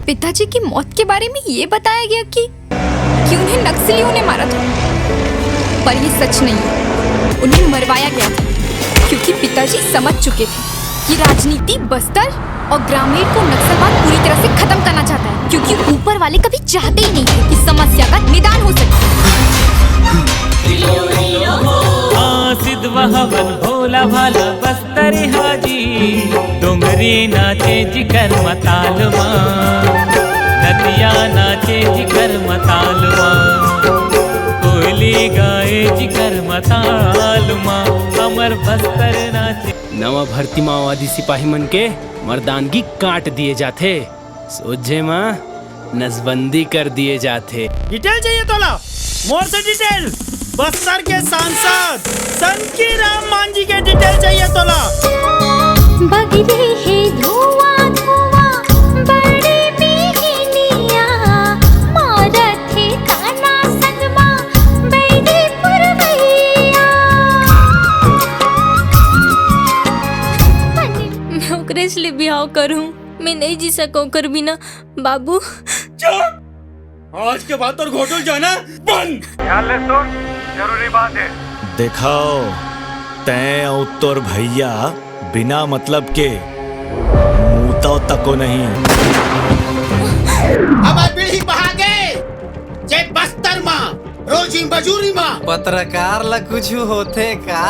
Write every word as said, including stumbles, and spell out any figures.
पिताजी की मौत के बारे में ये बताया गया कि कि उन्हें नक्सलियों ने मारा था, पर ये सच नहीं है। उन्हें मरवाया गया था क्योंकि पिताजी समझ चुके थे कि राजनीति बस्तर और ग्रामीण को नक्सलवाद पूरी तरह से खत्म करना चाहता है, क्योंकि ऊपर वाले कभी चाहते ही नहीं थे कि समस्या का निदान हो सके। हाँ सिद्धवा हवन भोला भाला बस्तर हाजी। डोंगरी नाचे जिकर मताल मा, नदिया नाचे जिकर मताल मा, कोयली गाए जिकर मताल मा, हमर बस्तर नाचे। नवा भर्ती माओवादी सिपाही मन के मर्दानगी काट दिए जाथे। सोझे म नसबंदी कर दिए जाथे। डिटेल चाहिए तोला? मोर से डिटेल। बस्तर के सांसद सनकी राम मांझी के डिटेल चाहिए तोला? बगरे हे धुआं धुआं बड़े बिहनिया, मारत हे ताना संगमा बैरी पुरवैया। मैं ओकरे से ले बिहाव करूं, मैं नहीं जी सकूं ओकर बिना। बाबू, चुप। आज के बाद तोर घोटुल जाना बंद। ध्यान ले सुन, जरूरी बात है। देखाओ, तैं अउ तोर भैया बिना मतलब के मूतव तको नहीं। हमर पीढ़ी पहागे जे बस्तर मा रोजी मजूरी मा। पत्रकार ला कुछ होथे का?